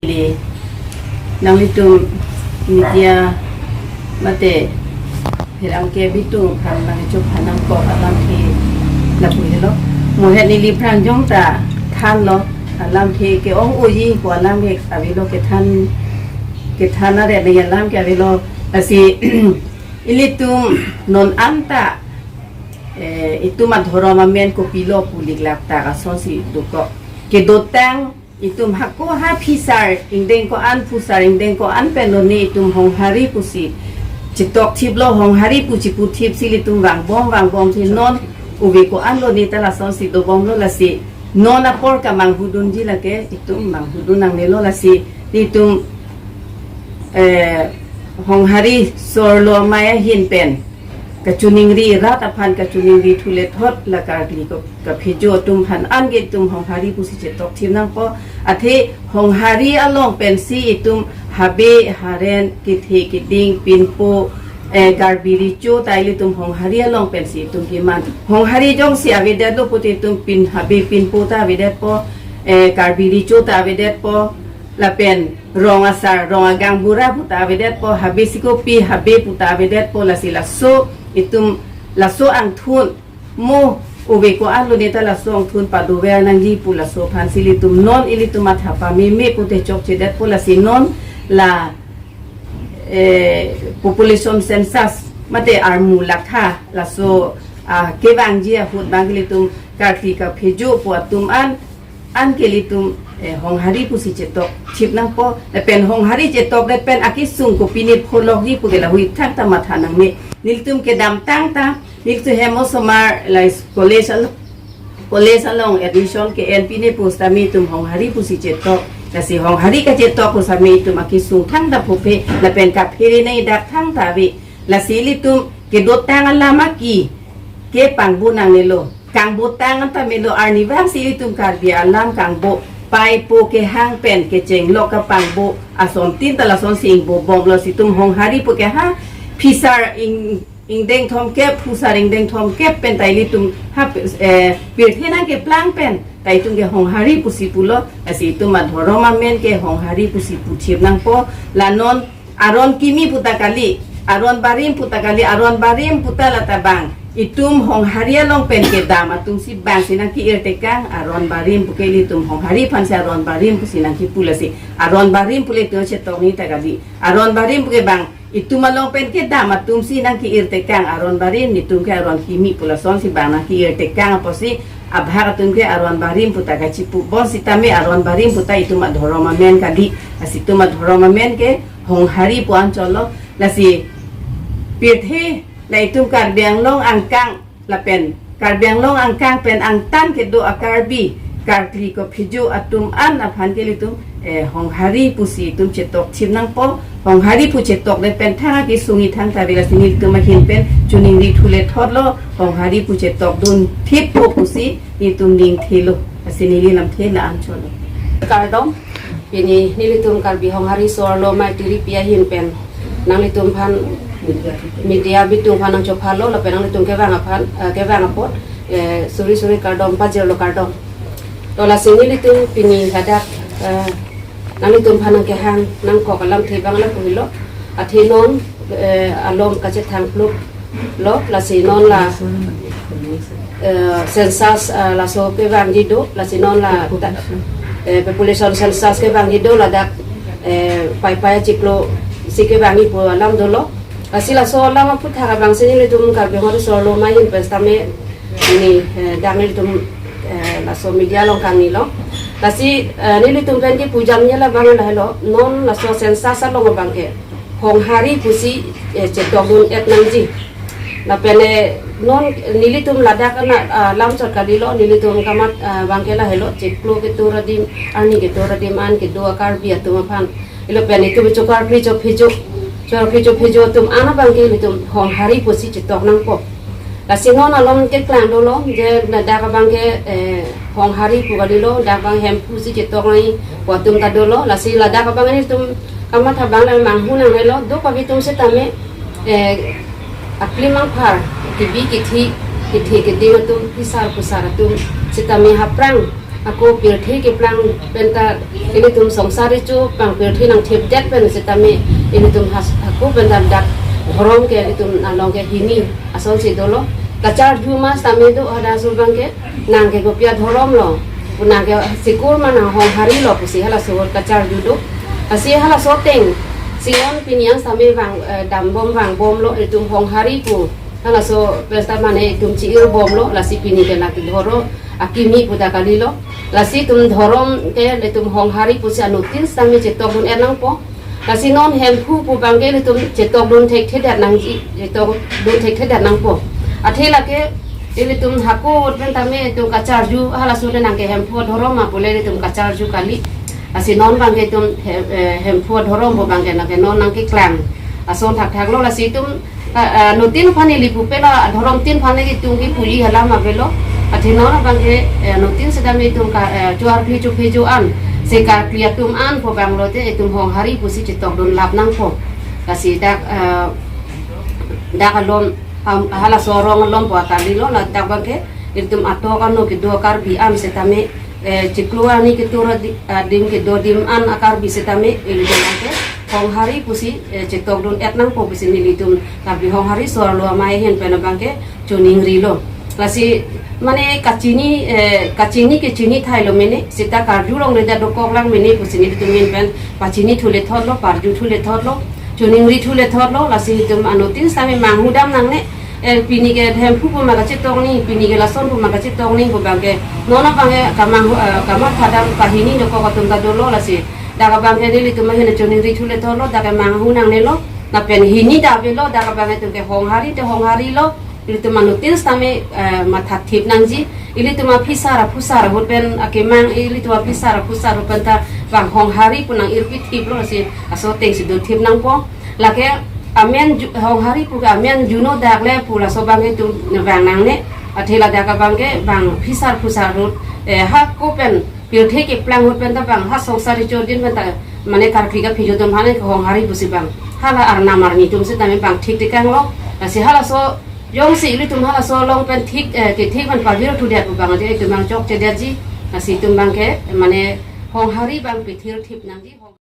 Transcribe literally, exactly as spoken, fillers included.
Ili, nanglitum media mate pherangke abitung aphan nangcho aphan nangkok alamthe lapu helo. Mo het neli aphrang jong ta thanlo, alamthe ke-ong-oji pu alam ke avelo, kethan, kethan aret nangji alam ke avelo. Lasi ilitum non anta, eh, itum adhorom amen kopilo pu liklak ta asonsi dokok. Kedotang itum hako ha phisar ingdeng ko-an, phusar ingdeng ko-an pen lone itum Honghari pusi chetok thiplo, Honghari pu chipu thipsi ilitum vangbom vangbomsi non ove ko-an lone ta lasonsi dobomlo. Lasi non apor kamanghudunji lake itum manghudun nangnelo. Lasi itum, eh, Honghari Sorlo Amei ahin pen kachiningri, rat aphan kachiningri thule thot la karkli ko kaphejo atum aphan anke itum Honghari pusi chetok thip nangpo. Athe Honghari along pensi itum habe haren, kethe keding, pinpo, eh, Karbi Recho ta ilitum Honghari along pensi itum keman. Honghari jongsi avedetlo pute itum pin, habe pinpo ta avedetpo, eh, Karbi Recho ta avedetpo, lapen rong asar, rong agaonbura pu ta avedetpo, habe sikopi, habe pu ta avedetpo. Lasi laso itum, laso angthun mo ove ko-an lone ta laso angthun padover nangji pu laso aphansi ilitum non ilitum matha pameme pute chokchedetpo. Lasi non la, eh, population census mate armu lakha laso, ah, kevangji ahut abang ilitum karkli kaphejo pu atum an anke ilitum, eh, Honghari pusi chetok thip nangpo. Lapen Honghari chetokdet pen akesung kopine pholokji pu ke lahei thakta matha nangne. Nelitum kedamtang ta, nelitum hem osomar la college al-, college along admission ke-en pine pusitame itum Honghari pusi chetok. Lasi Honghari kachetok pusitame itum akesung thangta phophe, lapen kaphere nangji dak thangta ave. Lasi ilitum kedotang alam aki ke pangbo nangnelo. Kangbotang anta melo, arnivangsi ilitum Karbi alam kangbo, paipo kehang pen kechenglok kapangbo asontin ta lasonsi ingbobomlo. Lasi itum Honghari pu ke ha phisar ing, ingdeng thomkep, phusar ingdeng thomkep pen ta ilitum ha, eh, pirthe nangkeplang pen ta itum ke Honghari pusi pulo. Lasi itum adhorom amen ke Honghari pusi pu thip nangpo. La non aron kimi pu ta kali, aron barim pu ta kali, aron barim pu ta lata bang itum Honghari along pen kedam atumsi bangsi nangke-ir tekang. Aron barim pu ke ilitum Honghari aphansi aron barim pusi nangkepu. Lasi aron barim pu le itum chetok nangji ta kali. Aron barim pu ke bang itum along pen kedam atumsi nangke-ir tekang. Aron barim, netum ke aron kimi pu lasonsi bang nangke-ir tekang apotsi abhag atum ke aron barim pu ta kachipu. Bonsitame aron barim pu ta itum adhorom amen kali. Lasi itum adhorom amen ke Honghari pu anchotlo. Lasi pirthe la itum Karbi Anglong angkang lapen Karbi Anglong angkang pen angtan kedo a-Karbi karkli kaphejo atum an aphan ke ilitum, eh, Honghari pusi itum chetok thip nangpo. Honghari pu chetokdet pen thang akesung-i thangta ave. Lasi nelitum ahin pen chiningri thule thotlo, Honghari pu chetokdun thippo pusi nelitum ningthelo. Lasi neli lamthe la anchotlo. Kardom. Pini nelitum Karbi Honghari Sorlo Amei Tiripi ahin pen nanglitum aphan, media abitung aphan nangchophalo lapen nanglitum kevang aphan, eh, kevang apot, eh, suri suri kardom pajirlo, kardom. To lasi nelitum pini hadak, eh, nanglitum aphan nangkehang nangkok alamthe abang lapu helo. Athe non, eh, alom kachethang pluk lo, lasi non la, eh, census, eh, laso kevangji do, lasi non la ta, eh, population census kevangji do, ladak, eh, paipai achiklo si kevangji pu alam dolo. Lasi laso alam aphuthak abangsi nelitum Karbi Honghari Sorlo Amei ahin pen sitame, ini, eh, dak nelitum, eh, laso media along kangnilo. Lasi, eh, nelitum pen kipujamji labang lahelo, non laso census along abang ke Honghari pusi, eh, chetokdun-et nangji. Lapen, eh, non nelitum ladak ana, ah, lamchot kalilo, nelitum kamat, ah, abang ke lahelo, chiklo ketur adim, arni ketur adim an kedo a-Karbi atum aphan. Ilo pen itum chokarkli chophejo, chokarkli chophejo atum an abang ke ilitum Honghari pusi chetok nangpo. Lasi non alom keklang dolo, je ladak abang ke, eh, Honghari pu kalilo, dak abang Hemphu si chetok nangji pu atum ta dolo. Lasi ladak abang nelitum kamatha abang le manghu nangnelo, do kabitum sitame, eh, aklim angphar, kebi kethe, kethe keding atum, phisar phusar atum sitame aphrang Ako pirthe keplang penta ilitum songsar recho pang pirthe nangthipdet pen setame ilitum has-, ako penta dak dhorom ke ilitum along ke hini asonsi dolo. Kacharju ma setame do hadak sur abang ke nang ke kopi adhorom lo, nang ke sikur ma nang honghari lo pusi halaso kacharju do. Lasi halaso ateng si non pini an setame vang, eh, dambom vangbomlo, ilitum honghari pu halaso pesta mane itum chi-ir bomlo, lasi pini ke lake dhoro akimi pu ta kalilo. Lasi itum dhorom ke ilitum honghari pusi anuttin setame chetokdun-et nangpo. Lasi non Hemphu pu abang ke ilitum chetokdun thekthedet nangji, chetokdun thekthedet nangpo. Athe lake ilitum hako pen tame itum kacharju halaso le nang ke Hemphu adhorom ma pule ilitum kacharju kali. Lasi non abang ke itum he-, eh, Hemphu adhorom pu abang ke nang ke non nangkeklang ason thakthak lo. Lasi itum, ah, ah, anuttin aphan ili pupe lo, adhorom tin aphan ke itum kipuji alam avelo. Athe non abang ke, eh, anuttin setame itum ka, eh, chuar kli chuphe jo an, se karkli atum an pu abang lote itum honghari pusi chetokdun lap nangpo. Lasi dak, eh, dak alom, am, halaso arong alom pu akalilo, ladak abang ke ilitum atok ano kedo Karbi an setame, eh, chiklo arni ketur adi-, adim kedo adim an a-Karbi setame ilitum abang ke honghari pusi, eh, chetokdun-et nangpo pusi nelitum Karbi Honghari Sorlo Amei ahin pen abang ke choningrilo. Lasi mane kachini, eh, kachini ke chinithailo mene, seta karjulongledet dokok lang mene pusi nelitum ahin pen pachinithu lethotlo, parjuthu lethotlo, choningrithu lethotlo. Lasi itum anuttin setame manghu dam nangne, eh, pini ke Hemphu pu ma kachetokji, pini ke lason pu ma kachetokji pu abang ke non abang ke kamang, eh, kamatha dam kahini dokok atum ta dolo. Lasi dak abang ke nelitum ahin choningrithu lethotlo, dak ke manghu nangnelo, lapen hini ta avelo, dak abang itum ke honghari te honghari lo, ilitum anuttin setame, eh, mathathip nangji. Ilitum aphisar aphusar ahut pen akemang, ilitum aphisar aphusar ahut pen ta bang honghari pu nang-irpi thiplo, lasi aso ateng si dothip nangpo. Lake amen ju-, honghari pu ke amen juno dak le pu laso abang ke itum vang nangne. Athe ladak abang ke bang phisar phusar ahut, eh, hako pen pirthe keplang ahut pen ta bang ha songsar recho din pen ta mane karkli kaphi jo atum aphan ke honghari pusi bang hala arnam arni atum setame bang thik tekanglo. Lasi halaso jongsi ilitum halaso along pen thik, eh, kethik pen pavir thudet pu abang aja itum bang chokchedetji. Lasi itum abang ke mane honghari bang pithirthip nangji.